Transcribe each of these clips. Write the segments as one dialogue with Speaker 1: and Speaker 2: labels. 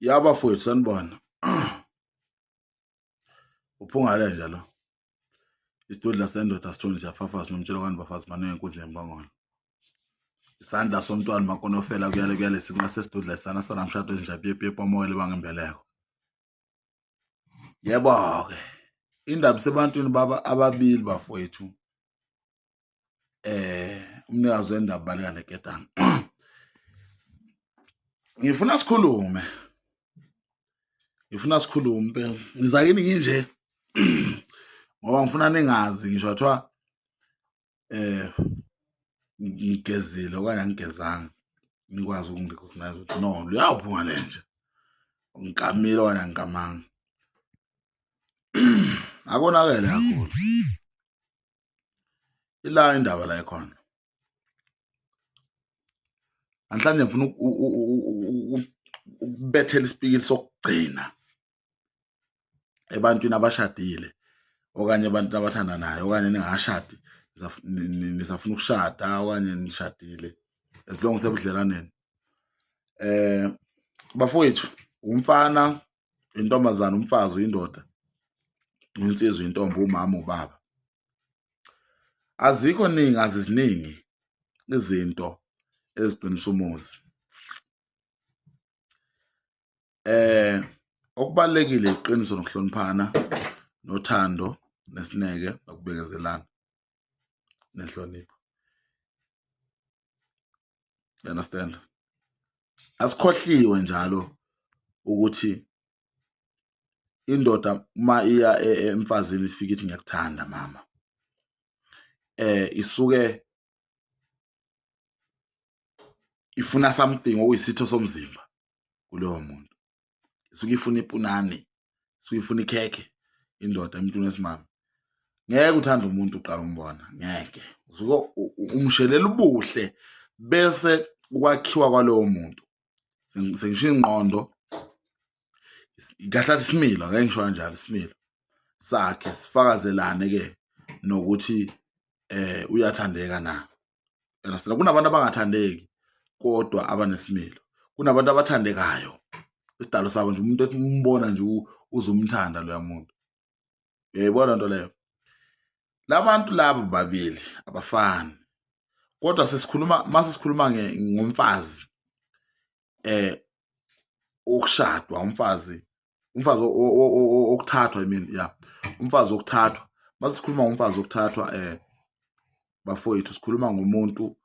Speaker 1: Ya bafowethu sanibona. Uphungale nje lo. Isidudla sendoda sithoni siyafafaza nomtshelo kanti bafazi maningi enkundleni yembangolo. Isandla somntwana makonofela kuyale kuyale sinqa sesidudla isana sana mshado ezinja piye piye pomoyele bangembeleko. Yebo-ke indaba isebantwini baba ababili bafowethu. Umnikazi wendaba baleka neketanga. Ngifuna sikhulume. Ngifuna sikhulume. Ngiza kini nginje ngoba ngifuna ningazi ngisho kuthiwa ngigezile okanye angigezanga nikwazi ukungirecognize ukuthi no luyawuphuma le nje ngikamile okanye angikamanga. Akonakele kakhulu. Ila indaba la ikhona. Namhlanje ngifuna ukubethela isipikili sokugcina ebantwini abashadile okanye ebantwini abathandanayo okanye ningashadi nisafuna ukushada okanye nishadile as long sebudlelwaneni. Bafowethu, umfana, intombazana, umfazi, uyindoda, insizwa, intombi, umama, ubaba. Azikho ningi, aziziningi izinto eziqinisa umuzi. Okubalulekile iqiniso nokuhloniphana nothando nesineke nokubekezelana nenhlonipho. You understand? Asikhohliwe njalo ukuthi indoda uma iya emfazini ifike ithi ngiyakuthanda mama. Isuke ifuna something okuyisitho somzimba kulowo muntu. Isuke ifuna ipunani, isuke ifuna ikhekhe indoda emntwini wesimame. Ngeke uthande umuntu uqala umbona, ngeke. Usuke umshelela ubuhle bese ukwakhiwa kwalowo muntu. Sengisho ingqondo kahle kahle isimilo, ngeke ngisho kanjalo, isimilo sakhe sifakazelane ke nokuthi uyathandeka na. Understand? Kunabantu abangathandeki kodwa abanesimilo. Kunabantu abathandekayo. Isidalo sabo nje umuntu ethi umbona nje uzumthanda loya muntu. Uyayibona nto leyo? Labantu laba babili abafani. Kodwa sesikhuluma mase sikhuluma ngomfazi ukushadwa umfazi, umfazi okuthathwa, I mean yeah, umfazi okuthathwa. Mase sikhuluma ngomfazi okuthathwa bafowethu sikhuluma ngomuntu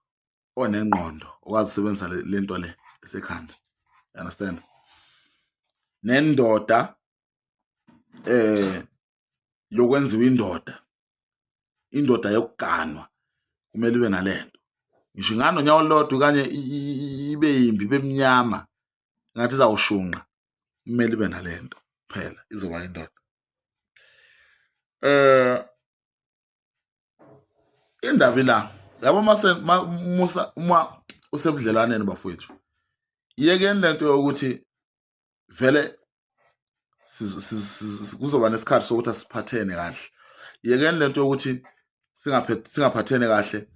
Speaker 1: onengqondo okwazi ukusebenzisa lento le esekhanda. You understand? Nendoda yokwenziwa indoda, indoda yokuganwa kumele ibe nalento. Ngisho inganonyawo olulodwa okanye ibe yimbi ibe mnyama ngathi izawushunqa, kumele ibe nalento phela izoba indoda. Indaba ila yabo mase musa uma usebudlelwaneni bafowethu, yekeni lento yokuthi vele kuzoba nesikhathi sokuthi asiphathene kahle. Yekeni lento yokuthi singaphathene kahle,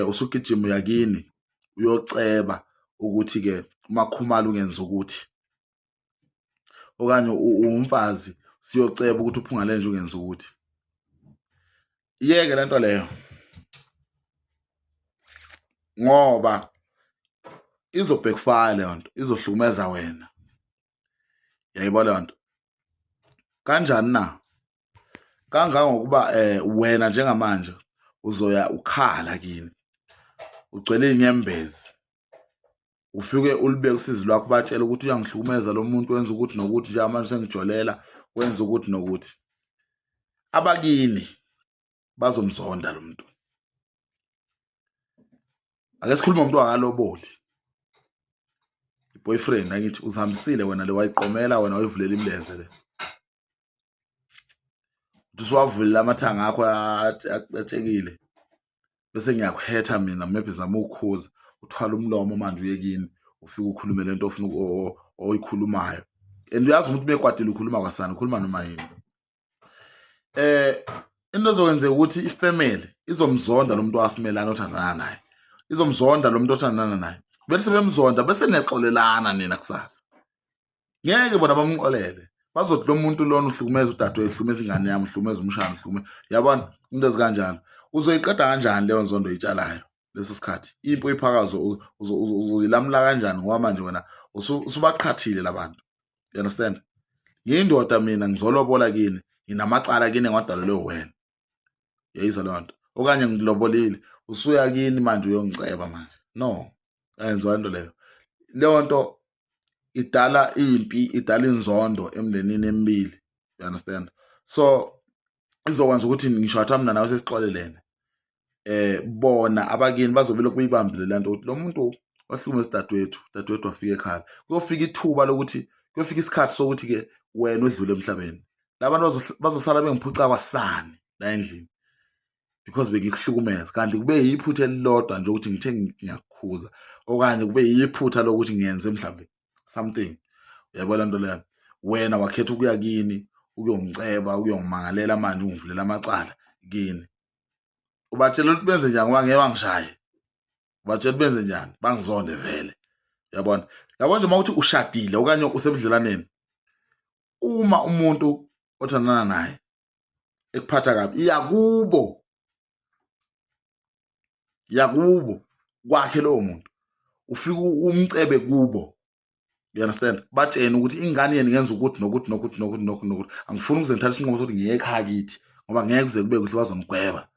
Speaker 1: usugijima uyakini uyoceba ukuthi ke uMakhumalo ungenza ukuthi, okanye umfazi siyoceba ukuthi uphunga lenje ungenza ukuthi. Yeke lento leyo ngoba izobackfire leyo nto, izohlukumeza wena. Yayibona leyo nto kanjani na? Kangangokuba wena njengamanje uzoya ukhala kini ugcwele inyembezi, ufike ulibeke usizi lwakho batshele ukuthi uyangihlukumeza lo muntu, wenza ukuthi nokuthi, njengamanje sengijolela wenza ukuthi nokuthi. Abakini bazomzonda lo muntu. Ake sikhulume ngomuntu angaloboli, i-boyfriend angithi uzihambisile wena le, wayiqomela wena, wayivulela imilenze le, uthi usuwavulela amathanga akho atshekile, bese ngiyakuhetha mina, maybe zama ukukhuza, uthwala umlomo manje uye kini ufike ukhulume lento ofuna oyikhulumayo. And uyazi umuntu bekwatile ukhuluma kwasana, ukhuluma noma yini. Into ezokwenzeka ukuthi ifamily izomzonda lo muntu wasimelana othandana naye, izomzonda lo muntu othandana naye, bese bemzonda bese niyaxolelana nina kusasa. Ngeke bona bamxolele, bazothi lo muntu lona uhlukumeza udadewethu, uhlukumeza ingane yami, uhlukumeza umshana, uhlukumeza, yabona into ezikanjalo. Uzoyiqeda kanjani leyo nzondo oyitshalayo leso sikhathi? Impi oyiphakazo uzoyilamula kanjani ngoba manje wena usubaqhathile labantu? You understand? Ngiyindoda mina, ngizolobola kini, nginamacala kini engiwadalelwe wena. Uyayizwa leyo nto? Okanye ngilobolile, usuya kini manje uyongiceba manje. No, ayenziwa into leyo. Leyo nto idala impi, idala inzondo emndenini emibili. You understand? So izokwenza ukuthi ngisho athiwa mina nawe sesixolelene, bona abakini bazobe lokhu beyibambile le nto ukuthi lo muntu wahlukumeza udadewethu, udadewethu wafika ekhaya. Kuyofika ithuba lokuthi, kuyofika isikhathi sokuthi-ke wena udlule emhlabeni, labantu bazosala bengiphuca kwasani la endlini because bengikuhlukumeza, kanti kube yiphutha elilodwa nje ukuthi ngithe ngiyakukhuza, okanye kube yiphutha lokuthi ngiyenze mhlambe something. Uyabona nto leyo? Wena wakhetha ukuya kini ukuyongiceba, ukuyongimangalela, manje ungivulela amacala kini. Ubatshela ukuthi benze njani ngoba ngeke bangishaye? Ubatshela ukuthi benze njani? Bangizonde vele. Uyabona? Yabona nje uma uthi ushadile okanye usebudlelwaneni, uma umuntu othandana naye ekuphatha kabi, iyakubo, yakubo kwakhe lowo muntu, ufike umcebe kubo. You understand? Batshene ukuthi ingane yenu ngenza ukuthi nokuthi nokuthi nokuthi nokuthi nokuthi, angifuni ukuze ngithathe isinqumo sokuthi ngiye ekhaya kithi ngoba ngeke kuze kube kuhle, bazongigweba.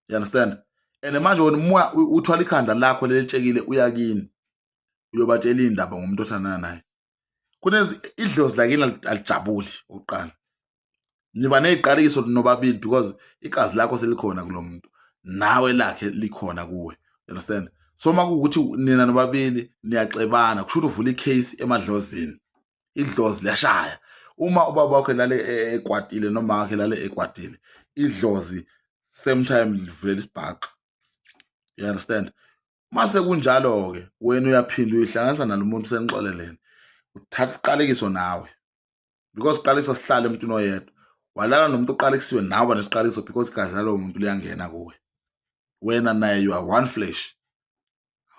Speaker 1: You understand? And manje wena umoya uthwala ikhanda lakho lelitshekile, uya kini uyobatshela iy'ndaba ngomuntu othandana naye. Kunezi idlozi lakini alijabuli okuqala, niba ney'qalekiso nobabili because igazi lakho selikhona kulo muntu, nawe lakhe likhona kuwe. You understand? So uma kuwukuthi nina nobabili niyacebana, kusho ukuthi uvula i-case emadlozini, idlozi liyashaya. Uma ubaba wakho lale ekwatile noma wakhe lale ekwatile, idlozi same time livulela isibhaxu. You understand? Mase kunjalo-ke, wena uyaphinda uyihlanganisa nalo muntu senixolelene, uthatha isiqalekiso nawe because isiqalekiso sihlala emntwini oyedwa. Walala nomuntu oqalekisiwe, nawe nesiqalekiso because igazi lalowo muntu liyangena kuwe. Wena naye you are one flesh.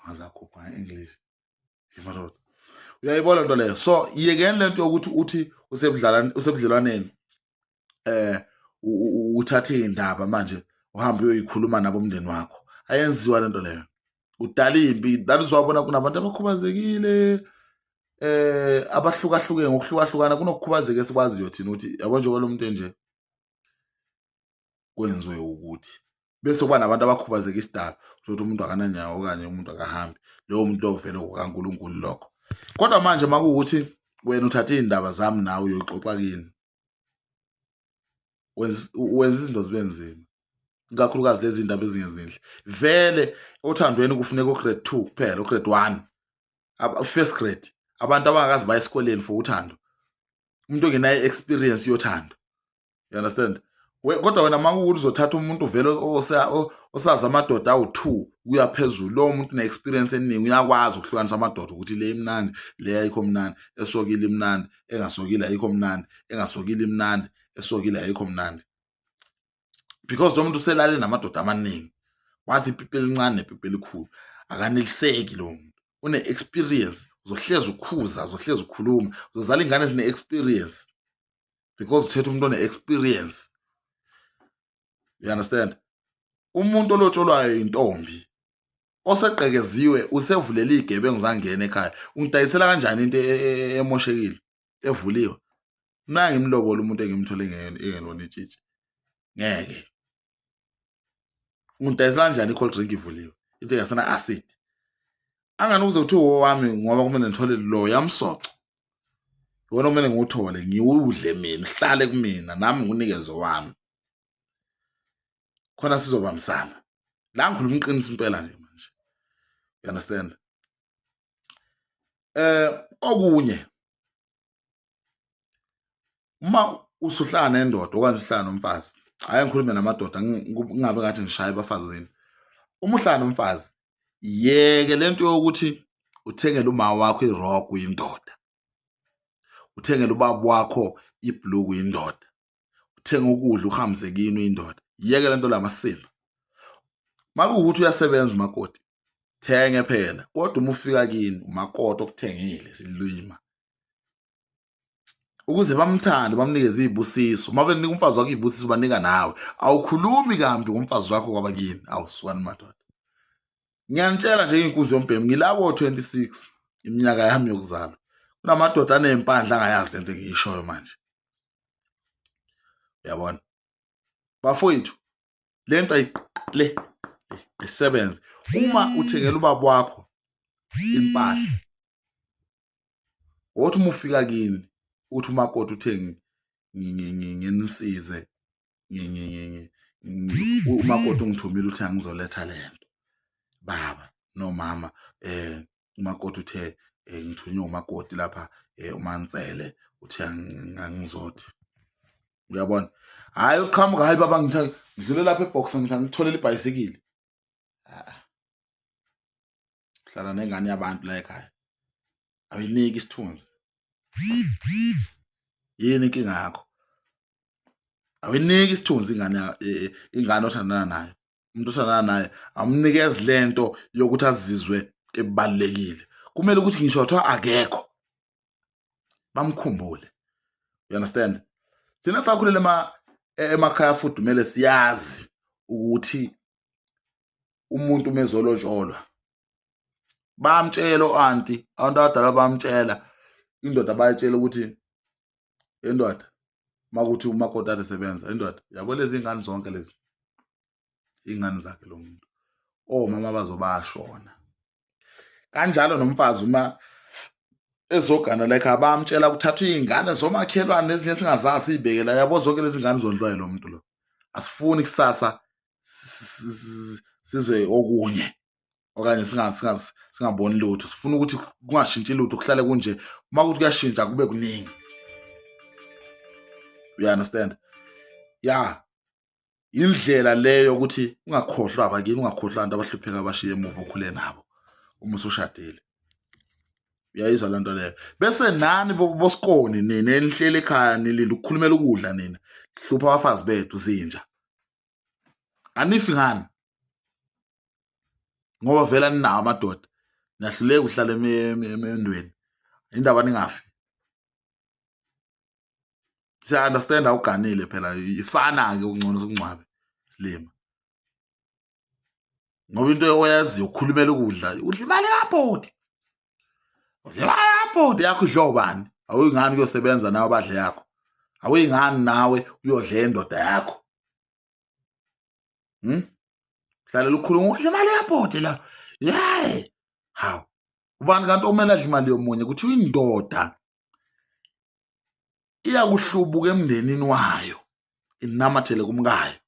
Speaker 1: Angazakhupha nge-English madoda, uyayibona nto leyo? So yekeni lento yokuthi uthi usebudlelwaneni, uthathe iy'ndaba manje uhambe uyoyikhuluma nabo umndeni wakho. Ayenziwa lento leyo, udala impi. That is why ubona kunabantu abakhubazekile abahlukahlukene ngokuhlukahlukana. Kunokukhubazeka esikwaziyo thina ukuthi yabo njengoba lo muntu enje kwenziwe ukuthi, bese kuba nabantu abakhubazeka isidalo, ukuthi umuntu akananyawo okanye umuntu akahambi, lowo muntu lowo vele kukaNkulunkulu lokho. Kodwa manje uma kuwukuthi wena uthathe iy'ndaba zami nawe uyoyixoxa kini, wenza izinto zibe nzima, ikakhulukazi lezi ndaba ezingezinhle. Vele othandweni kufuneka o-grade 2 kuphela, o-grade 1, first grade, abantu abangakazi baye esikoleni for uthando, umuntu ongenayo experience yothando. You understand? Kodwa wena uma kuwukuthi uzothatha umuntu vele osazi amadoda awu-2 kuya phezulu, lowo muntu une-experience eningi, uyakwazi ukuhlukanisa amadoda ukuthi le imnandi, le ayikho mnandi, esokile imnandi, engasokile ayikho mnandi, engasokile imnandi, esokile ayikho mnandi, because lo muntu uselale namadoda amaningi, wazi ipipi elincane nepipi elikhulu. Akaneliseki lowo muntu, une-experience. Uzohlezi ukhuza, uzohlezi ukhuluma, uzozala ingane ezine-experience because uthetha umuntu one-experience. You understand? Umuntu olotsholwayo intombi osegqekeziwe, usevulele iy'gebengu zangena ekhaya. Ungidayisela kanjani into emoshekile evuliwe? Mina ngimlobole umuntu engimthole engelona itshitshi? Ngeke. Ungidayisela kanjani i-cold drink ivuliwe, into engasena acid? Angani ukuze kuthiwe owami ngoba kumele ngithole lo yamsoco, iwona kumele ngiwuthole, ngiwudle mina, uhlale kumina, nami ngikunikeze owami khona sizobambisana. La ngikhuluma iqiniso impela nje manje. You understand? Okunye, uma usuhlala nendoda okanye usuhlala nomfazi, hayi ngikhulume namadoda, ngingabe ngathi ngishaya ebafazini. Uma uhlala nomfazi, yeke lento yokuthi uthengele uma wakho i-rock uyindoda, uthengele ubaba wakho ibhluku uyindoda, uthenga ukudla uhambise kini uyindoda. Yeke lento lamasimba. Makuwukuthi uyasebenza umakoti, thenge phela, kodwa uma ufika kini umakoti okuthengile silima. Ukuze bamthande bamnikeze izibusiso. Uma benika umfazi wakho izibusiso banika nawe. Awukhulumi kambi ngomfazi wakho kwabakini. Awu sukani madoda. Ngiyanitshela nje inkunzi yombhemu ngilabo 26 iminyaka yami yokuzalwa. Kunamadoda anempandla angayazi lento engiyishoyo manje. Uyabona? Bafowethu lento ayiqale isebenze. Uma uthengela ubaba wakho impahla wothi uma ufika kini uthi umakoti uthe nginisize umakoti ungithumile uthi angizoletha lento baba nomama umakoti uthe ngithunywe umakoti lapha uMansele uthe angizothi uyabona hayi uqhamuka hayi baba ngithe ngidlule lapha eboxer ngithi angitholele ibhayisikili hlala nengane yabantu la ekhaya awuyiniki isithunzi yini inkinga yakho awuyiniki isithunzi ingane ingane othandana nayo umuntu othandana naye amnikezi lento yokuthi azizwe ebalulekile kumele ukuthi ngisho kuthiwa akekho bamkhumbule you understand thina sakhulela emakhaya afudumele siyazi ukuthi umuntu uma ezolotsholwa bayamtshela o-anti abantu abadala bayamtshela indoda bayitshela ukuthi indoda makuthi umakoti ade sebenza indoda yabo lezi ngane zonke lezi ingane zakhe lo muntu omama bazobashona kanjalo nomfazi uma ezogana like abamtshela kuthathwa iy'ngane zomakhelwane nezinye singazazi siyibekela yabo zonke lezi ngane zondliwa yilo muntu lo asifuni kusasa sizwe okunye okanye singaboni lutho sifuna ukuthi kungashintshi lutho kuhlale kunje uma kuthi kuyashintsha kube kuningi you understand ya indlela leyo ukuthi ungakhohlwa abakini ungakhohlwa abantu abahlupheka abashiye emuva okhule nabo uma usushadile uyayizwa lento leyo bese nani bosikoni nina enihleli ekhaya nilinde ukukhulumela ukudla nina hlupha abafazi bethu zinja anifi ngani ngoba vele aninawo amadoda niyahluleka uhlala emendweni indaba ningafi siya understand awuganile phela ifana ke ungcono sokungcwabe silima ngoba into oyaziyo ukhulumela ukudla udla imali kabhuti udla imali kabhuti yakho idliwa ubani awuyingani kuyosebenza nawe badle yakho awuyingani nawe uyodla indoda yakho hlalela ukhuluma udla imali kabhuti la yayi hawu ubani kanti okumele adle imali yomunye kuthiwa indoda iyakuhlubuka emndenini wayo inamathele kumkayo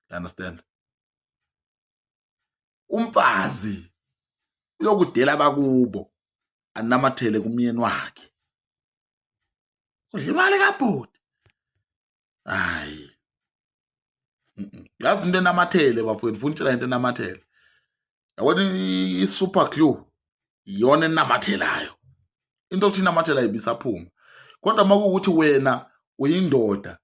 Speaker 1: you understand umfazi uyokudela abakubo anamathele kumyeni wakhe udla imali kabhuti hayi yazi into enamathele bafowethu ngifuna utshela into enamathele yabona i-super glue iyona enamathelayo into okuthi inamathela ibisaphuma kodwa uma kuwukuthi wena uyindoda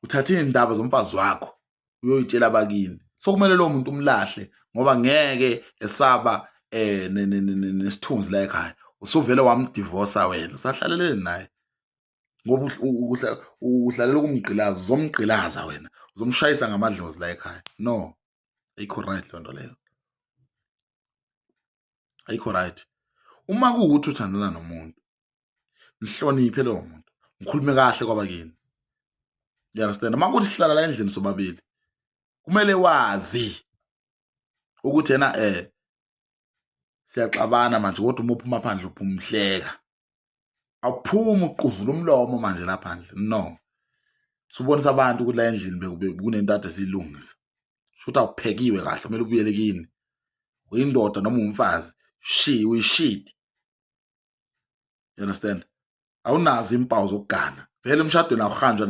Speaker 1: uthathe iy'ndaba zomfazi wakho uyoyitshela abakini so kumele lowo muntu umlahle ngoba ngeke esaba nesithunzi la ekhaya usuvele wamdivosa wena usahlaleleni naye ngoba uhlalela ukumgqilaza uzomgqilaza wena uzomshayisa ngamadlozi la ekhaya no ayikho right loo nto leyo ayikho right uma kuwukuthi uthandana nomuntu mhloniphe lowo muntu ngikhulume kahle kwabakini you understand uma kuthi sihlala la endlini sobabili kumele wazi ukuthi yena siyaxabana manje kodwa uma uphuma phandle uphuma uhleka awuphumi uquvula umlomo manje la phandle no subonisa abantu ukuthi la endlini kunento ade siyilungisa shuthi awuphekiwe kahle kumele ubuyele kini uyindoda noma umfazi shi uyishidi you understand awunazo impawu zokugana vele emshadweni awuhanjwa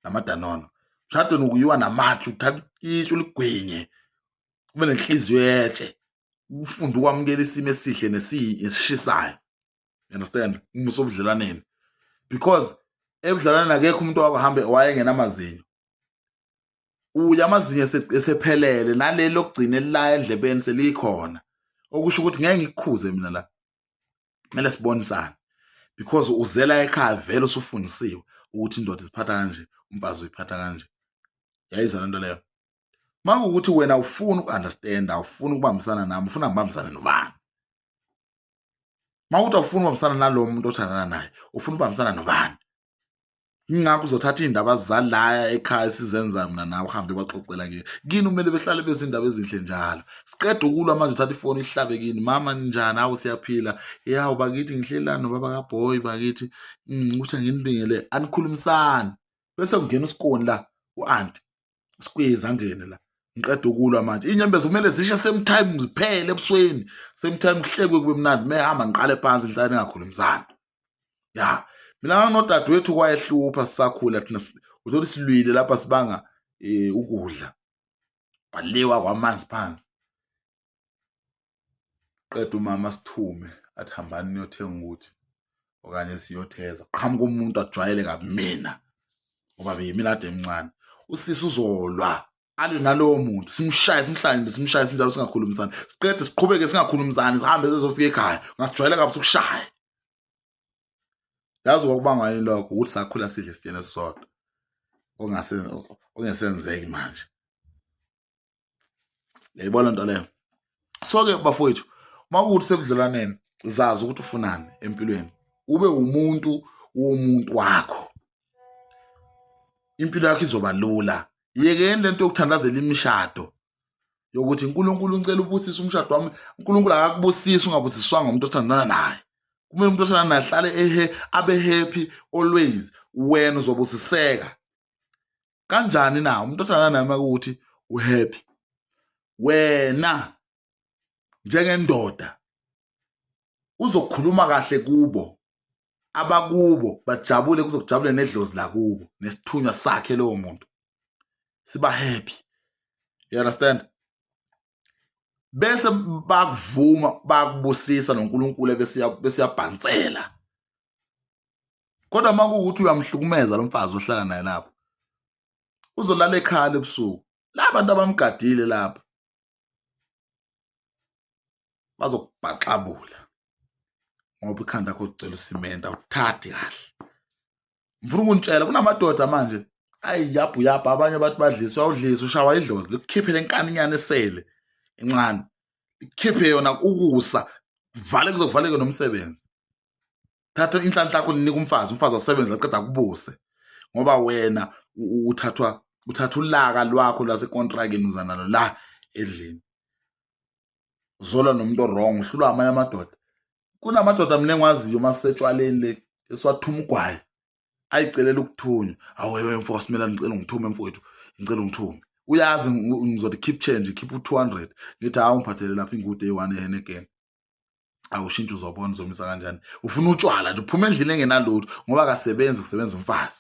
Speaker 1: namadanono emshadweni ukuyiwa namatshe uthatha itshe uligwinye ube nenhliziyo yetshe ufunde ukwamukela isimo esihle nesishisayo you understand uma usobudlelwaneni because ebudlelwaneni akekho umuntu owakuhambe wayengenamazinyo uya amazinyo esephelele naleli lokugcina elilaya endlebeni selikhona okusho ukuthi ngeke ngikukhuze mina la Kumele sibonisane because uzela ekhaya vele usufundisiwe ukuthi indoda iziphatha kanje, umfazi uyiphatha kanje. Yayizwa lento leyo. Makuwukuthi wena ufuna uku-understand, awufuni ukubambisana nami, ufuna ngibambisane nobani? Mawukuthi awufuni ukubambisana nalowo muntu othandana naye, ufuna ukubambisana nobani? Ingakho uzothatha iy'ndaba zalaya ekhaya esizenza mina nawe, uhambe baxoxela kini. Kini kumele behlale bezindaba ezinhle njalo. Siqeda ukulwa manje, uthatha ifoni ihlabe kini, mama ninjani? Hawu siyaphila. Yawu bakithi ngihleli la nobaba kaBoy bakithi, ukuthi anginibingele. Anikhulumisani. Bese kungena usikoni la, u-anti usikwizi angene la. Ngiqeda ukulwa manje, iy'nyembezi kumele zishe same time, ziphele ebusweni same time, kuhlekwe kube mnandi. Mehamba ngiqale phansi ngihlale ningakhulumisani. Ya mina nganginodadewethu kwayehlupha sisakhula thina, uthole silwile lapha sibanga ukudla, kwaliwa kwamanzi phansi. Qeda umama sithume athi hambani niyothenga ukuthi okanye siyotheza. Qhamuka umuntu ajwayele kabi mina ngoba beyimina kade emncane, usisi uzolwa alwe nalowo muntu, simshaye simhlanye simshaye sinjalo, singakhulumisani, siqede siqhubeke singakhulumisani, sihambe sezofika ekhaya. Ngasijwayela kabi sokushaya. Yazi kwakubangwa yini lokho? Ukuthi sakhula sidle esitsheni esisodwa, ongesenzeki manje. Yayibona nto leyo. So-ke bafowethu, uma kuwukuthi sebudlelwaneni, zazi ukuthi ufunani empilweni, ube umuntu womuntu wakho, impilo yakho izoba lula. Yekeni lento yokuthandazela imishado yokuthi uNkulunkulu ngicela ubusise umshado wami. uNkulunkulu akakubusisi ungabusiswanga umuntu othandana naye. Kumele umuntu othandana naye ahlale ehe abe happy always, wena uzobusiseka kanjani na umuntu othandana naye makuthi uhappy? Wena njengendoda uzokhuluma kahle kubo, abakubo bajabule, kuzokujabule nedlozi lakubo nesithunywa sakhe lowo muntu, siba happy. You understand? Bese bakuvuma bakubusisa noNkulunkulu bese bese uyabhansela. Kodwa uma kuwukuthi uyamhlukumeza lo mfazi ohlala naye lapho, uzolala ekhala ebusuku. La bantu abamgadile lapha bazokubhaxabula ngoba ikhanda lakho ligcwele usimende, awuthathi kahle. Ngifuna ukunitshela, kunamadoda manje ayiyabhu yabhu, abanye bathi badliswa, awudliswa, ushawa idlozi likukhiphe lenkaninyana esele encane, ikhiphe yona ukusa vale, kuzokuvaleke nomsebenzi. Thatha inhlanhla yakho linika umfazi, umfazi asebenze aqeda akubuse, ngoba wena uthathwa uthatha ulaka lwakho lwasekontrakini uza nalo la endlini, uzolwa nomuntu wrong, uhlulwa amanye amadoda. Kunamadoda mina engiwaziyo uma sisetshwaleni le esiwathuma ugwayi, ayicelela ukuthunywa. Awu wewe mfo Simelane, ngicela ungithume mfowethu, ngicela ungithume, uyazi ngizothi keep change, keep u-200, ngithi hawu ngiphathele lapha ingude eyi-1 eHeineken. Awushintshe, uzobona uzomisa kanjani. Ufuna utshwala nje, uphuma endlini engenalutho ngoba akasebenzi, kusebenza umfazi.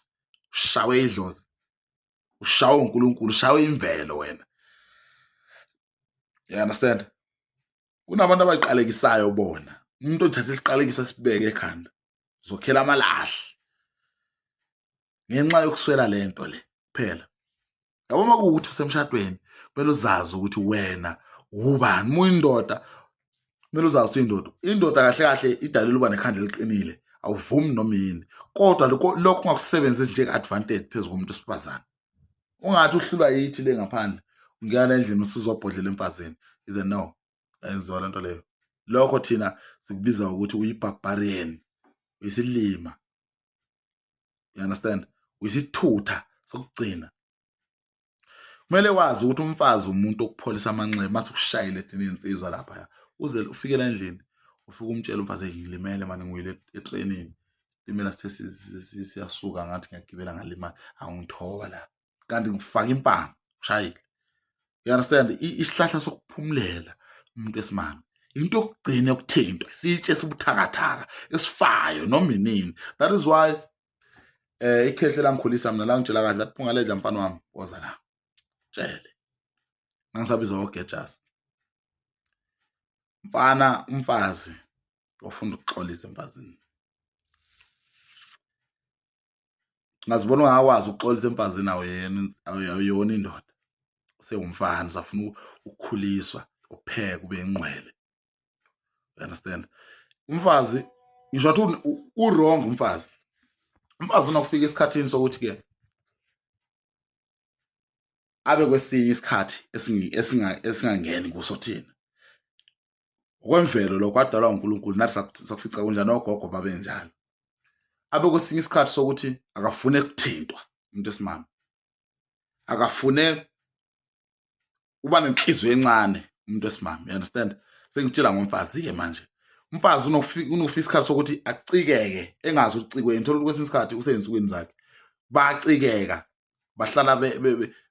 Speaker 1: Ushawe idlozi, ushawe uNkulunkulu, ushawe imvelo wena. You understand? Kunabantu abayiqalekisayo bona, umuntu othatha isiqalekiso asibeke ekhanda, uzokhela amalahle ngenxa yokuswela lento le kuphela. Yabo, uma kuwukuthi usemshadweni, kumele uzazi ukuthi wena ubani. Uma uyindoda, kumele uzazi ukuthi uyindoda. Indoda kahle kahle idalelwe uba nekhanda eliqinile, awuvumi noma yini, kodwa lokho ungakusebenzisi njenge-advantage phezu komuntu wesifazane. Ungathi uhlulwa yithi le ngaphandle, ungena endlini usuzobhodlela emfazini. Is a no, ayenziwa lento leyo. Lokho thina sikubiza ukuthi uyi-barbarian, uyisilima. You understand? Uyisithutha sokugcina. Kumele wazi ukuthi umfazi umuntu okupholisa amanxeba. Mase ukushayile thina insizwa lapha, uze ufike la endlini, ufike umtshela umfazi, ngilimele manje, ngiwile etrainini, isitimela sithe siyasuka, ngathi ngiyagibela ngalimala, awungithoba la, kanti ngifaka impama, ushayile. You understand? Isihlahla sokuphumulela umuntu esimame into yokugcina yokuthintwa, isitshe esibuthakathaka esifayo noma inini. That is why ikhehle langikhulisa mina langitshela kahle, lathi phungaledla mfana wami, woza la tshele, ngangisabizwa ngogejasi mfana. Umfazi wafunda ukuxolisa emfazini, ngazibona ungakwazi ukuxolisa emfazini, awuyona indoda, usewumfana, usafuna ukukhuliswa, upheke ube ingqwele. You understand? Umfazi Ngisho ukuthi u-wrong umfazi. Umfazi unokufika esikhathini sokuthi-ke abe kwesinye isikhathi esingangeni kuso thina. Ngokwemvelo lokho kwadalwa uNkulunkulu, nathi sakufica kunjani, ogogo babenjalo. Abe kwesinye isikhathi sokuthi akafune kuthintwa umuntu esimame, akafune uba nenhliziyo encane umuntu wesimame, you understand? Sengitshela ngomfazi-ke manje. Umfazi unokufika isikhathi sokuthi acikeke, engazi ukuthi ucikweni. Thola ukuthi kwesinye isikhathi usey'nsukwini zakhe, bacikeka, bahlala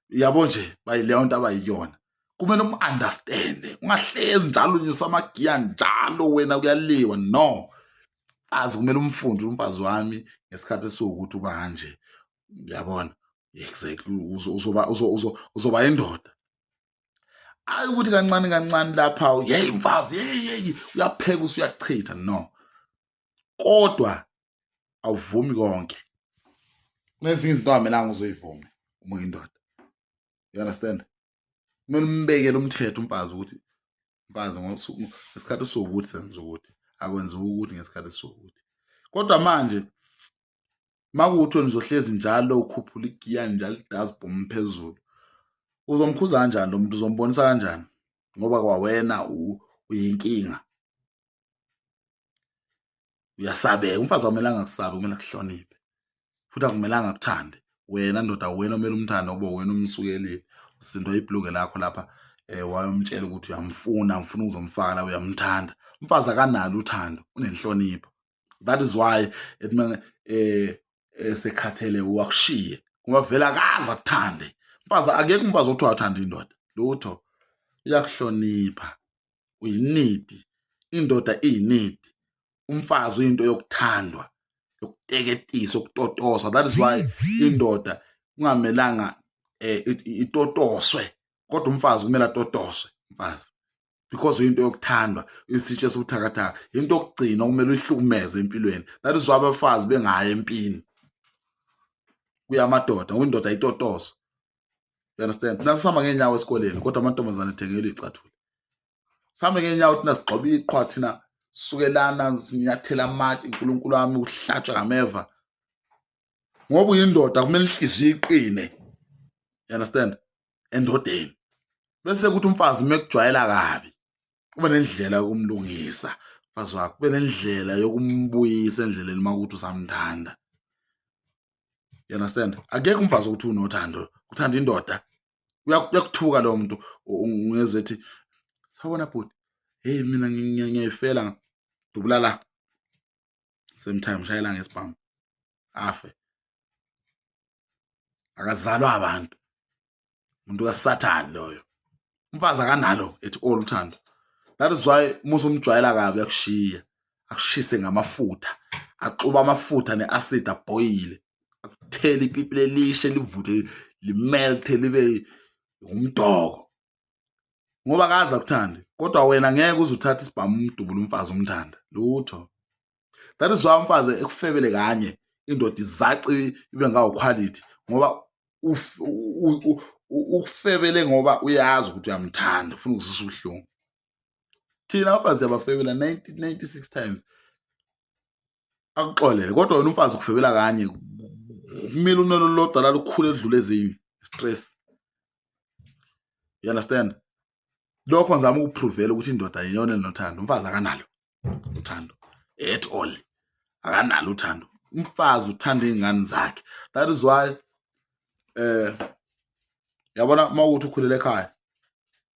Speaker 1: yabo nje, bayileyo nto abayiyona. Kumele umu-understande, ungahlezi njalo unyusa amagiya njalo wena kuyaliwa. No, azi kumele umfunde umfazi wami ngesikhathi esiwukuthi uba kanje, uyabona? Exactly, uzoba indoda. Hayi ukuthi kancane kancane lapha, hey mfazi, hey hey, uyapheka usuyachitha. No, kodwa awuvumi konke. Kunezinye izinto angamelanga uzoyivume uma uyindoda, you understand? Kumele umbekele umthetho umfazi ukuthi mfazi ngesikhathi esiwukuthi senza ukuthi, akwenziwa ukuthi ngesikhathi esiwukuthi. Kodwa manje makuwukuthi wena uzohlezi njalo ukhuphula igiya njalo idazibhomu phezulu, uzomkhuza kanjani lo muntu? Uzombonisa kanjani? Ngoba kwawena uyinkinga, uyasabeka. Umfazi akumelanga akusabe, kumele akuhloniphe, futhi akumelanga akuthande wena ndoda. Wena omele umthande, ngoba wena umsukelile, usindwa ibhluke lakho lapha, wayomtshela ukuthi uyamfuna, ngifuna ukuzomfaka la, uyamthanda. Umfazi akanalo uthando, unenhlonipho. That is why ethi esekhathele wakushiye, ngoba vele akaze akuthande umfazi. Akekho umfazi okuthiwa athanda indoda, lutho. Uyakuhlonipha, uyi-need. Indoda iyi-need, umfazi uyinto yokuthandwa, yokuteketisa, yokutotosa. That is why indoda kungamelanga itotoswe, kodwa umfazi kumele atotoswe umfazi, because uyinto yokuthandwa, isitshe esibuthakathaka, into yokugcina okumele uyihlukumeze empilweni. That is why abafazi bengayi empini, kuya amadoda, ngoba indoda ayitotoswa, you understand? Thina sihamba ngeenyawo esikoleni, kodwa amantombazane ethengelwe iy'cathulo. Sihambe ngeenyawo thina, sigxoba iqhwa thina, sukelana sinyathela amatshe, uNkulunkulu wami, uhlatshwa ngameva, ngoba uyindoda, kumele inhliziyo iqine, you understand? Endodeni bese kuthi umfazi uma ekujwayela kabi, kube nendlela yokumlungisa umfazi wakho, kube nendlela yokumbuyisa endleleni uma kuthi usamthanda, you understand? Akekho umfazi ukuthi unothando, uthanda indoda, uyakuthuka lowo muntu. Ungezwe ethi, sawubona bhuti, hey mina ngiyayifela, dubula la, same time shayela ngesibhamu afe. Akazalwa abantu, umuntu kaSathane loyo. Umfazi akanalo at all uthando. That is why musa umjwayela kabi, akushiya, akushise ngamafutha, axuba amafutha ne-acid, abhoyile, akuthele ipipi lelishe, livuthe, limelte, libe umdoko, ngoba akaze akuthande. Kodwa wena ngeke uze uthathe isibhamu umdubule umfazi umthanda, lutho. That is why umfazi ekufebele kanye, indoda izaci ibe ngawo quality, ngoba ukufebele ngoba uyazi ukuthi uyamthanda, ufuna ukususa ubuhlungu. Thina abafazi siyabafebela 96 times, akuxolele, kodwa wena umfazi ukufebela kanye, kumele unwele olulodwa lalukhulu edlule ezinye, stress, you understand? Lokho ngizama ukuprovela ukuthi indoda iyona enothando, umfazi akanalo uthando at all, akanalo uthando. Umfazi uthanda iy'ngane zakhe. That is why yabona uma ukuthi ukhulele ekhaya,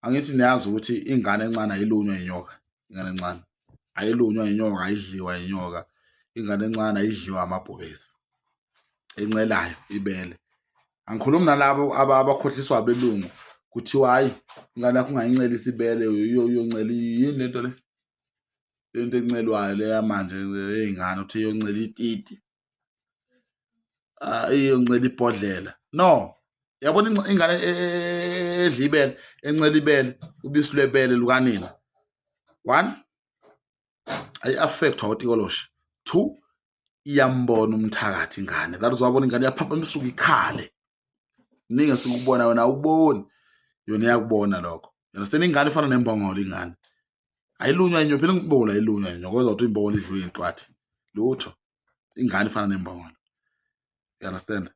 Speaker 1: angithi niyazi ukuthi ingane encane ayilunywa inyoka? Ingane encane ayilunywa inyoka, ayidliwa inyoka. Ingane encane ayidliwa amabhubesi encelayo ibele. Angikhulumi nalabo abakhohliswa abelungu, kuthiwa hayi, ingane yakho ungayincelisa ibele, uyoncela yini lento le, lento encelwayo le yamanje ey'ngane, uthi iyoncela ititi, iyoncela ibhodlela. No, yabona ingane edla ibele, encela ibele, ubisi lwebele lukanina, one, ayi-affectwa utikoloshi, two, iyambona umthakathi ingane. That is wabona ingane iyaphapha, isuke ikhale. Kuningi esikubona, wena awukuboni, yona iyakubona lokho, you understand? Ingane ifana nembongolo, ingane ayilunywa inyoka phela, ngibona ayilunywa inyoka, kodwa uthi imbongolo idliwe inhlwathi. Lutho. Ingane ifana nembongolo. You understand?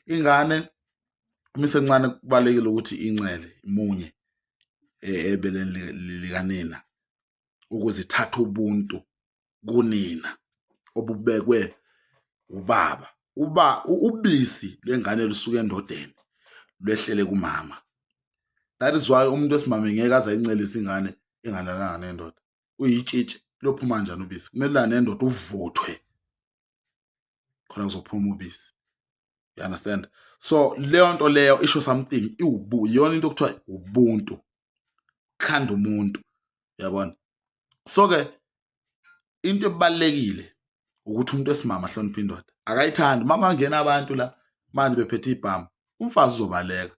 Speaker 1: Ingane uma isencane kubalulekile ukuthi incele imunye ebeleni likanina ukuze ithathe ubuntu kunina obubekwe ubaba. Uba ubisi lwengane lusuka endodeni lwehlele kumama. That is why umuntu wesimame ngeke aze ayincelise ingane engalalanga nendoda. Uyitshitshi lophuma kanjani ubisi? Kumele ulale nendoda uvuthwe khona kuzophuma ubisi. You understand? So leyo nto leyo isho something, iwubu iyona into okuthiwa ubuntu, khanda umuntu, uyabona? So ke into ebalulekile ukuthi umuntu wesimama ahloniphe indoda. Akayithandi uma kungangena abantu la manje bephethe ibhamu, umfazi uzobaleka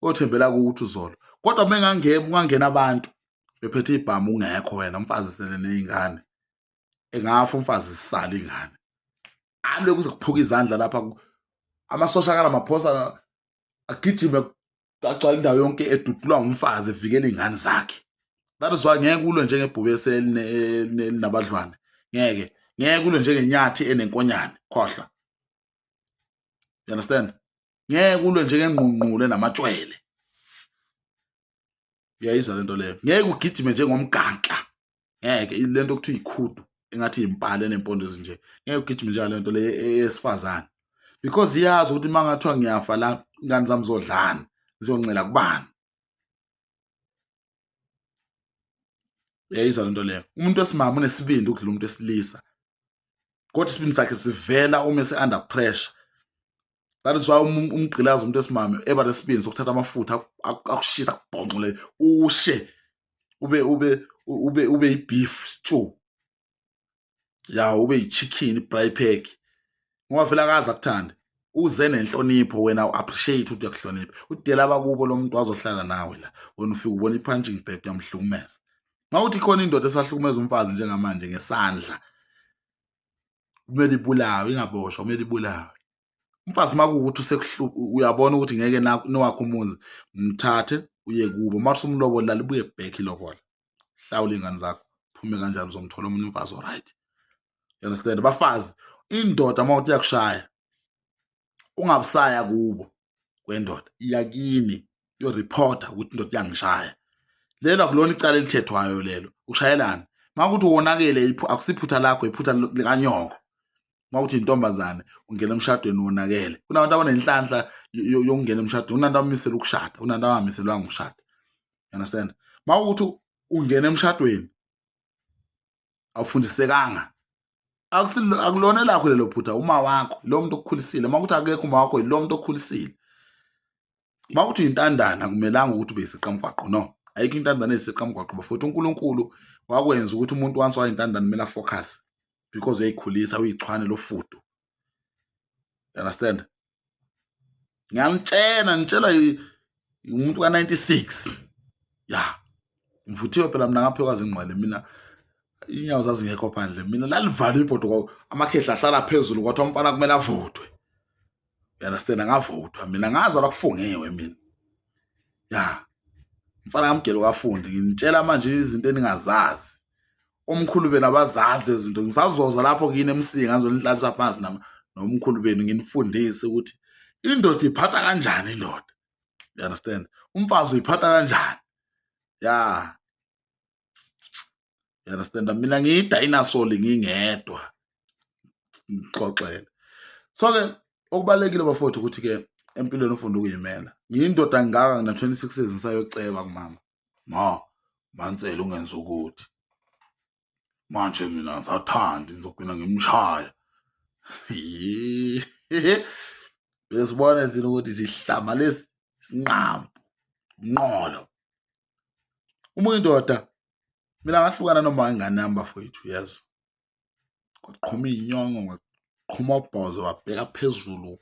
Speaker 1: othembela kuthi uzolo. Kodwa uma kungangena abantu bephethe ibhamu ungekho wena, umfazi sele ney'ngane, engafa umfazi sisale ingane, alwe kuze kuphuka izandla lapha, amasosha kaRamaphosa agijime agcwale indawo yonke edudulwa ngumfazi evikela iy'ngane zakhe. That is why ngeke ulwe njengebhubesi elinabadlwane, ngeke ngeke ulwe njengenyathi enenkonyane, khohlwa. You understand? Ngeke ulwe njengengqungqule namatshwele. Uyayizwa lento leyo? Ngeke ugijime njengomgankla, ngeke. Lento okuthiwa ikhudu engathi impala enempondo ezinje, ngeke ugijime njengale nto le eyesifazane, because iyazi ukuthi uma ngathiwa ngiyafa la, ingane zami zodlani, ziyoncela kubani? Uyayizwa lento leyo? Umuntu wesimama unesibindi ukudlula umuntu wesilisa, kodwa isibindi sakhe sivela uma ese-under pressure. That is why umgqilazi umuntu wesimame eba nesibindi sokuthatha amafutha akushisa, akubhonxole, ushe ube i-beef stew ya, ube i-chicken braai pack, ngoba vele akaze akuthande. Uze nenhlonipho, wena u-appreciate ukuthi uyakuhlonipha, udela abakubo lo muntu wazohlala nawe la, wena ufike ubona i-punching bag, uyamhlukumeza. Mawuthi khona indoda esahlukumeza umfazi njengamanje ngesandla, kumele ibulawe, ingaboshwa, kumele ibulawe. Umfazi makuwukuthi uyabona ukuthi ngeke nowakho umuzi, mthathe uye kubo, uma usumlobola libuye back ilobola, hlawula iy'ngane zakho, phume kanjalo, uzomthola omunye umfazi o-right. You understand? Bafazi, indoda uma uthi iyakushaya, ungabusaya kubo kwendoda, iya kini uyoreporta ukuthi indoda iyangishaya. Lelo akulona icala elithethwayo lelo, ushayelana. Uma kuthi wonakele, akusiphutha lakho, iphutha likanyoko. Uma kuthi intombazane ungena emshadweni wonakele, kunabantu abanenhlanhla yokungena emshadweni, kunabantu abamiselwe ukushada, kunabantu abangamiselwanga ukushada. You understand? Uma kuthi ungena emshadweni awufundisekanga, akulona lakho lelo phutha, uma wakho lo muntu okukhulisile. Uma kuthi akekho uma wakho, lo muntu okukhulisile. Uma kuthi uyintandane, akumelanga ukuthi ube yisiqamgwaqo. No, ayikho intandane eyisiqamgwaqo bafowethu. uNkulunkulu wakwenza ukuthi umuntu once wayintandane kumele afocus, because uyayikhulisa, uyichwane lofudu. You understand? Ngiyanitshela, ngitshela umuntu ka-96 ya, ngivuthiwe phela mina, ngaphiwa kwazingqwele mina, inyawo zazingekho phandle mina, lalivala ibhodo, amakhehla ahlala phezulu, kwathiwa umfana kumele avuthwe. You understand? Ngavuthwa mina, ngazalwa kufungiwe mina ya, mfana kaMgelo kafundi. Nginitshela manje izinto eningazazi, omkhulu benu abazazi lezi zinto. Ngisazoza lapho kini eMsinga, ngizonihlalisa phansi nami nomkhulu benu, nginifundise ukuthi indoda iphatha kanjani indoda. You understand? Umfazi uyiphatha kanjani ya. You understand? Mina ngiyi-dinosaur ngingedwa, ngixoxele. So ke okubalulekile bafowethu ukuthi ke empilweni ufunde ukuyimela. Ngiyindoda ngaka, ngina 26 years, ngisayoceba kumama, ma Mansele ungenza ukuthi manje mina ngisathandi, ngizogcina ngimshaya. Besibona thina ukuthi sihlama lesi sinqampu umnqolo. Uma uyindoda, mina ngahlukana noma ingane yami bafowethu, yazi, kwaqhuma iy'nyongo, kwaqhuma ubhozo, wabheka phezulu,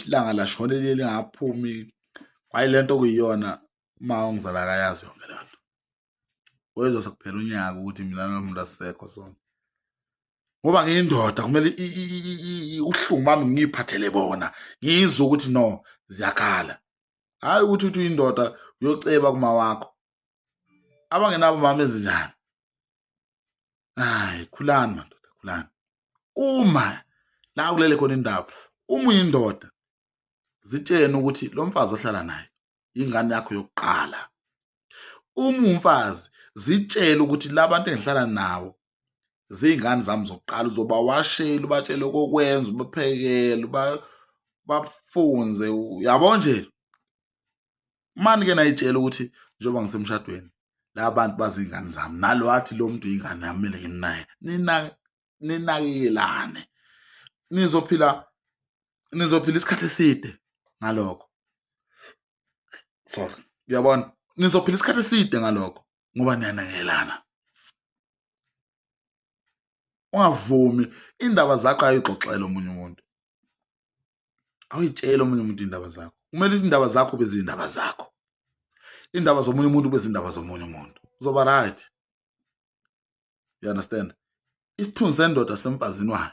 Speaker 1: ilanga lashona lingaphumi. Kwayilento okuyiyona uma ungizala akayazi yonke leyo nto. Wezwa sekuphela unyaka ukuthi mina nomuntu asisekho sonke, ngoba ngiyindoda, kumele ubuhlungu bami ngiyiphathele bona, ngizwe ukuthi no, ziyakhala. Hhayi ukuthi uthi uyindoda uyoceba kuma wakho, abangenabo mama ezinjani. Hayi, khulani madoda, khulani. Uma la kulele khona indaba, uma uyindoda zitshene ukuthi lo mfazi ohlala naye ingane yakho yokuqala. Uma umfazi zitshele ukuthi labantu engihlala nabo ziyingane zami zokuqala, uzobawashela, ubatshele okokwenza, ubaphekele, bafunze, yabo nje. Mani ke nayitshela ukuthi njengoba ngisemshadweni la bantu bazingane zami, nalo athi lo muntu ingane yami, kumele ngimnake, ninakekelane, nizophila isikhathi eside ngalokho. Sorry, uyabona, nizophila isikhathi eside ngalokho ngoba niyanakelana. Ungavumi indaba zakho ayixoxele omunye umuntu, awuyitshele omunye umuntu indaba zakho. Kumele indaba zakho bezindaba zakho, indaba zomunye umuntu bezindaba zomunye umuntu, uzoba right. You understand? Isithunzi sendoda semfazini wayo,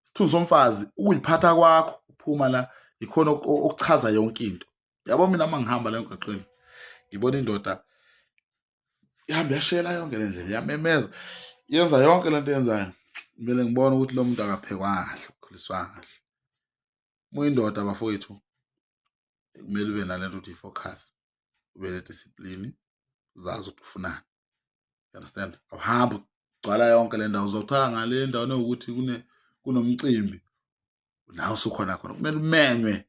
Speaker 1: isithunzi somfazi, ukuyiphatha kwakho uphuma la ikhona okuchaza yonke into. Yabo, mina uma ngihamba la emgwaqeni ngibona indoda ihambe yashela yonke le ndlela, iyamemeza, yenza yonke lento yenzayo, kumele ngibone ukuthi lo muntu akaphekwanga kahle, ukhuliswanga kahle. Uma uyindoda bafowethu, kumele ube nalento ukuthi i-focus, ube ne-discipline, uzazi ukuthi ufunani. You understand? Awuhambi ugcwala yonke le ndawo, uzothola ngale ndawo newukuthi kunomcimbi nawe usukhona khona, kumele umenywe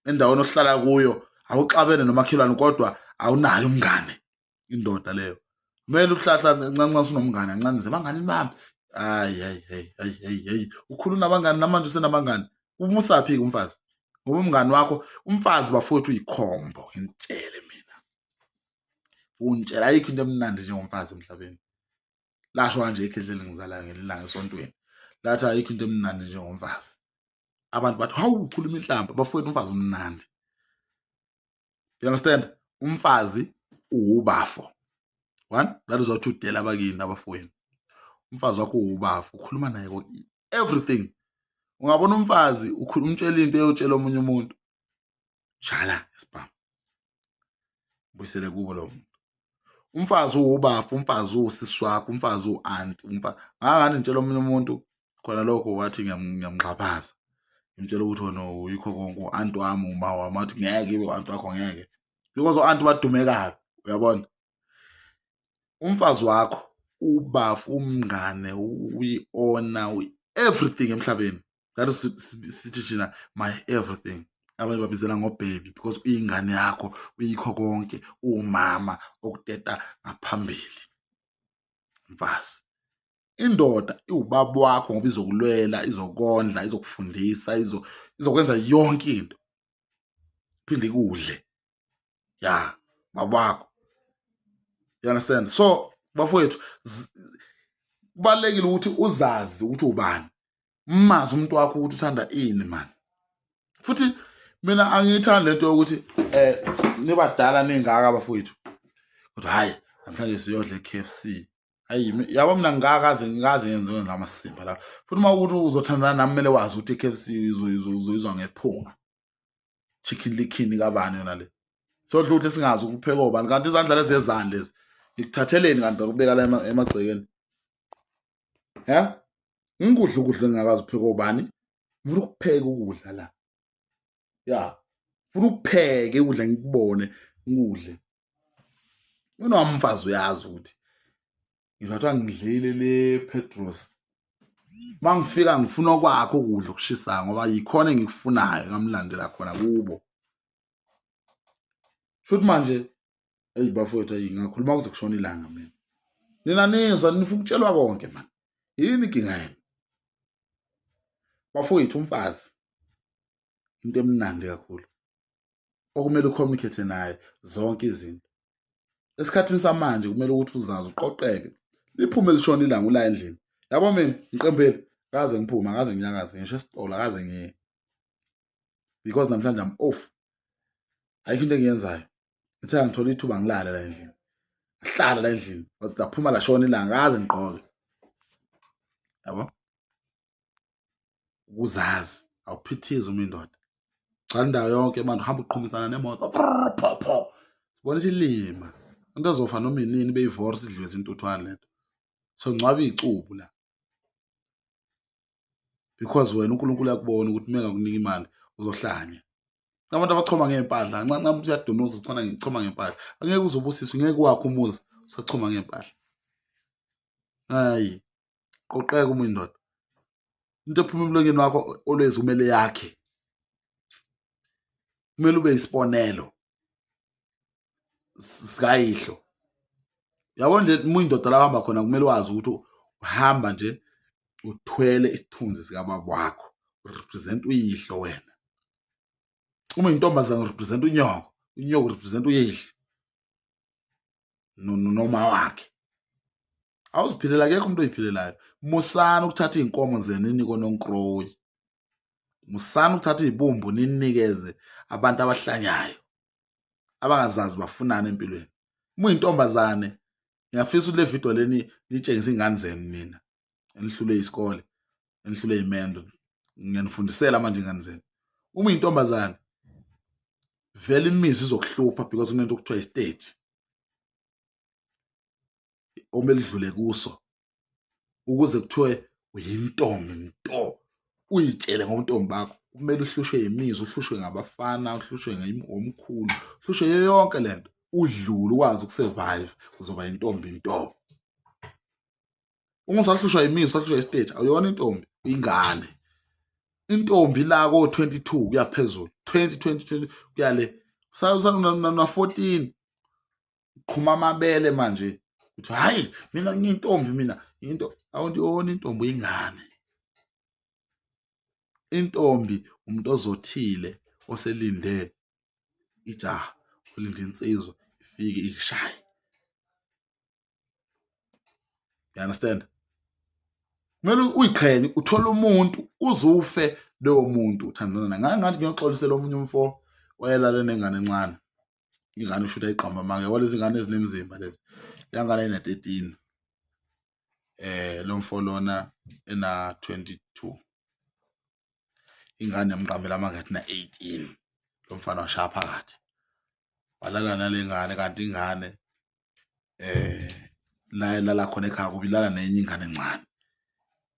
Speaker 1: endaweni ohlala kuyo, awuxabene nomakhelwane kodwa awunayo umngane. Indoda leyo kumele uhlahla ncanca unomngane kancane nje, bangani bami, hayi hayi hayi hayi hayi hayi, ukhuluma nabangani namanje usenabangani, umusaphi-ke umfazi? Ngoba umngani wakho umfazi bafowethu uyikhombo, ngitshele mina, ungitshela ayikho into emnandi njengomfazi emhlabeni. Lasho kanje ikhehleli ngizalayo ngelilanga esontweni, lathi ayikho into emnandi njengomfazi. Abantu bathi hawu, ukhuluma inhlamba. Bafowethu, umfazi umnandi. You understand? Umfazi uwubafo. One, that is what udela abakini abafowenu. Umfazi wakho uwubafo, ukhuluma naye everything. Ungabona umfazi umtshela into eyotshela omunye umuntu, shala isibhamu, buyisele kubo lo muntu. Umfazi uwubafo, umfazi uwusisi wakho, umfazi uwu-anti. Ngangani ngitshela omunye umuntu khona lokho, wathi ngiyamxhaphaza, ngimtshela ukuthi wena uyikho konke, u-anti wami, uma wami, wathi ngeke ibe u-anti wakho, ngeke, because u-anti badume kabi. Uyabona, umfazi wakho ubafu, umngane, uyi-owner, everything emhlabeni. That is sithi thina my everything. Abanye babizela ngo-baby because uyingane yakho, uyikho konke, uwumama okuteta ngaphambili. Mfazi, indoda iwubaba wakho ngoba izokulwela, izokondla, izokufundisa, izokwenza yonke into, phinde ikudle ya baba wakho. You understand? So bafowethu, kubalulekile ukuthi uzazi ukuthi ubani, umazi umuntu wakho ukuthi uthanda ini man. Futhi mina angiyithandi lento yokuthi nibadala ningaka bafowethu, kodwa hayi, namhlanje siyodla e-KFC. Hayi, yabo, mina ngingakaze ngikaze ngenziwe ngamasimba la. Futhi uma ukuthi uzothandana nami, kumele wazi ukuthi i-KFC uzoyizwa ngephunga. Chicken Licken kabani yona le? Sodla ukuthi singazi ukupheka obani, kanti izandla lezi ezani lezi, ngikuthatheleni kanti ngakubeka la emagcekeni? Ya, ngikudla ukudla engingakazi upheka obani. Ngifuna ukupheka ukudla la, ya, funa ukupheke ukudla, ngikubone ngikudle. Mina wami umfazi uyazi ukuthi ngisho ngidlile le Petros, mangifika ngifuna okwakho ukudla okushisayo ngoba yikhona engikufunayo, ngamlandela khona kubo. Futhi manje, eyi bafowethu, ayi, ngakhuluma kuze kushona ilanga mina. Nina nizwa nifuna ukutshelwa konke man, yini inkinga yenu bafowethu? Umfazi into emnandi kakhulu okumele ucommunicate naye zonke izinto. Esikhathini samanje kumele ukuthi uzazi, uqoqeke, liphume lishona ilanga ula endlini. Yabo, mina ngiqembeli kaze ngiphume, akaze nginyakaze ngisho esitolo, akaze ngiye, because namhlanje I'm off, ayikho into engiyenzayo. Ngithe ngithola ithuba ngilale la endlini, ngihlala la endlini, laphuma lashona ilanga kaze ngigqoke. Yabo, ukuzazi, awuphithizi uma indoda gcwala indawo yonke manje, uhamba uqhumisana nemoto, pho pho, sibona isilima, into ezofa noma inini, beyivora, sidliwe izintuthwane lento. Songcwaba icubu la. Because wena uNkulunkulu uyakubona ukuthi uma engakunika imali uzohlanya. Abantu abachoma ngey'mpahla, nxa umuntu uyadunuza uchoma ngechoma ngempahla. Angeke uzobusiswe, ngeke wakho umuzi usachoma ngey'mpahla. Hayi, qoqeka uma indoda. Into ephuma emlonyeni wakho always kumele yakhe. Kumele ube isibonelo sikayihlo. Yabo nje uma indoda la hamba khona kumele wazi ukuthi uhamba nje uthwele isithunzi sikababa wakho, urepresent uyihlo wena. Uma intombazane urepresent unyoko, unyoko urepresent uyihlo noma wakhe. Awuziphilela, akekho umuntu oyiphilelayo. Musani ukuthatha iy'nkomo zenu ninike ononkroyi. Musani ukuthatha iy'bumbu ninikeze abantu abahlanyayo abangazazi bafunani empilweni. Uma uyintombazane, ngiyafisa ukuthi le video leni nitshengise iy'ngane zenu nina enihlule isikole, enihlule imendo. Ngiyanifundisela manje ingane zenu. Uma uyintombazane, vele imizwa izokuhlupha because kunento okuthiwa istage okumele udlule kuso ukuze kuthiwe uyintombi nto, uyitshele ngobuntombi bakho. Kumele uhlushwe yimizwa, uhlushwe ngabafana, uhlushwe ngomkhulu, uhlushwe yonke lento, udlule ukwazi ukusurvive, uzoba yintombi nto. Uma usahlushwa yimizwa, usahlushwa istage, awuyona intombi, uyingane. Intombi la ko-22 kuya phezulu, 20 20 20 kuya le, usana 14 qhuma amabele manje, uthi hayi mina ngiyintombi, mina into awuyona intombi, uyingane. Intombi umuntu ozothile oselinde ijaha, olinde insizwa ifike ishaye. You understand? Kumele uyiqhenye, uthole umuntu uzufe lowo muntu uthandana naye. Ngake ngathi ngiyoxolisela omunye umfo wayelale nengane encane. Ingane ushuthi ayiqamba amanga, yabo lezi ngane ezinemizimba lezi. Leyangane ina-13. Lo mfo lona ena 22. Ingane yamqambela amanga yathi na 18. Lo mfana washaya phakathi. Walala nale ngane, kanti ingane la elala khona ekhaya kubi ilala nenye ingane encane.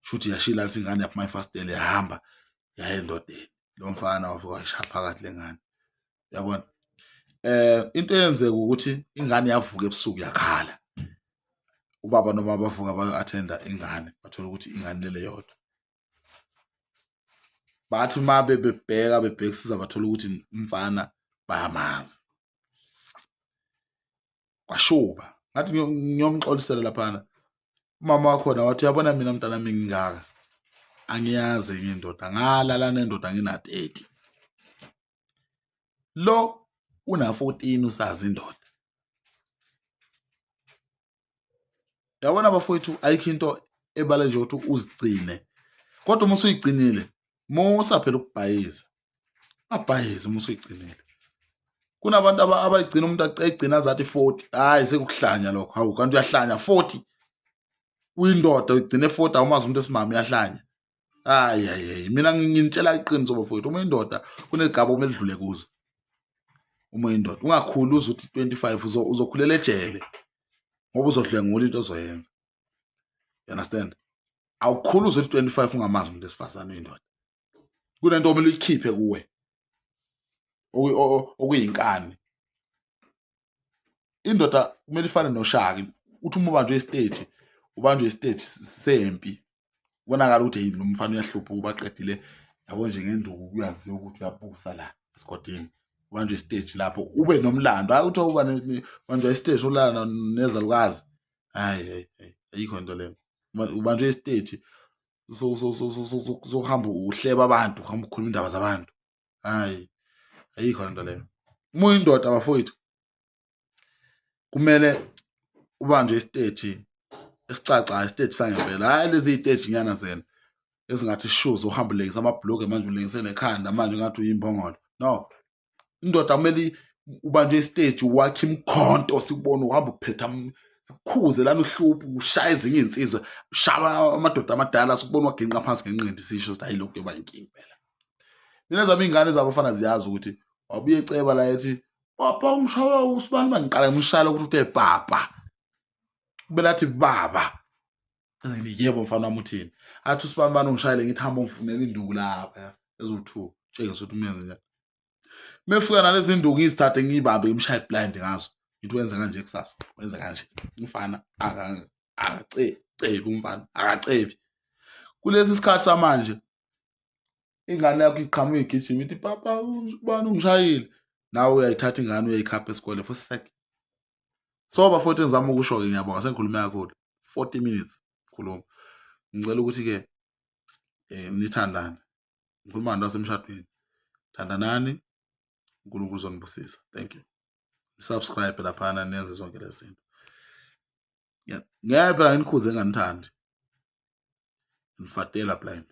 Speaker 1: Shuthi yashila lithi ingane yaphuma efasitela yahamba yaya endodeni. Lo mfana wafika washaya phakathi le ngane. Yabona? Into eyenzeka ukuthi ingane yavuka ebusuku yakhala. Ubaba noma bavuka bayo-attenda ingane, bathola ukuthi ingane ilele yodwa. Bathi uma bebheka bebhekisisa bathola ukuthi umfana bayamazi. Kwashuba. Ngathi ngiyomxolisela laphana. Umama wakhona wathi uyabona mina mntanami ngingaka, angiyazi enye indoda, ngalala nendoda ngina-30. Lo una-14 usazi indoda. Yabona bafowethu, ayikho into ebale nje ukuthi uzigcine, kodwa uma usuyigcinile musa phela ukubhayiza, ungabhayizi uma usuyigcinile. Kunabantu abayigcina umuntu egcina azathi 40, hayi sekukuhlanya lokho. Hawu, kanti uyahlanya 40, uyindoda uyigcine 40, awumazi umuntu esimame, uyahlanya. Hayi hayi hayi, mina nginitshela iqiniso bafowethu, uma uyindoda kunezigaba okumele udlule kuzo. Uma uyindoda ungakhuli uze uthi 25, uzokhulela ejele ngoba uzodlwengula into ozoyenza. You understand? Awukhuli uze uthi 25 ungamazi umuntu wesifazane uyindoda. Kunento okumele uyikhiphe kuwe okuyinkani. Indoda kumele ifane noshaki, uthi uma ubanjwe isiteji, ubanjwe isiteji sempi, kubonakala ukuthi hey lo mfana uyahlupha ubaqedile, yabo nje ngenduku kuyaziwa ukuthi uyabusa la esigodini. Ubanjwe isiteji lapho ube nomlando, hayi ukuthi uba ubanjwa isiteji ulala nezalukazi. Hayi hayi hayi, ayikho into leyo. Ubanjwe isiteji sokuhamba uhleba abantu, uhamba ukhuluma indaba zabantu. Hayi, ayikho lento leyo. Uma uyindoda bafowethu kumele ubanjwe isiteji esicacayo, isiteji sangempela, hhayi lezi iy'teji nyana zena ezingathi shoes uhamba ulengisa amabhulukwe manje ulengise nekhanda manje ngathi uyimbongolo. No, indoda kumele ubanjwe isiteji wakhe imikhonto, sikubone uhamba uphetha, sikukhuze lana uhluphe, ushaya ezinye iy'nsizwa, ushaya amadoda amadala, sikubone waginqa phansi ngenqindi, sisho ukuthi hayi lokhu kuyoba inkinga phela. Mina zami iy'ngane zabafana ziyazi ukuthi wabuye eceba la ethi papa ungishaya usibani, mangiqala ngimshayela ukuthi uthe papa, kumele athi baba. Ngithi yebo mfana wami uthini? Athi usibanibani ungishayele ngithi hamba ungifunela induku lapha eziwu-2 tshengisa ukuthi umenze njani. Mefika nalezi nduku ngizithathe ngiyibambe ngimshaye blind ngazo. Ngithi wenza kanje kusasa, wenza kanje. Umfana akacebi umfana akacebi. Kulesi sikhathi samanje ingane yakho iqhamuka igijima ithi papa ubani ungishayile. Nawe uyayithatha ingane uyayikhapha esikole for sec. So bafowethu engizama ukusho-ke ngiyabonga sengikhulume kakhulu 40 minutes khuluma. Ngicela ukuthi-ke nithandane. Ngikhuluma nabantu abasemshadweni. Thandanani, uNkulunkulu uzonibusisa. Thank you. Subscribe laphana nenze zonke lezi zinto. Ngeke phela nginikhuze nginganithandi. Ngifatela blind.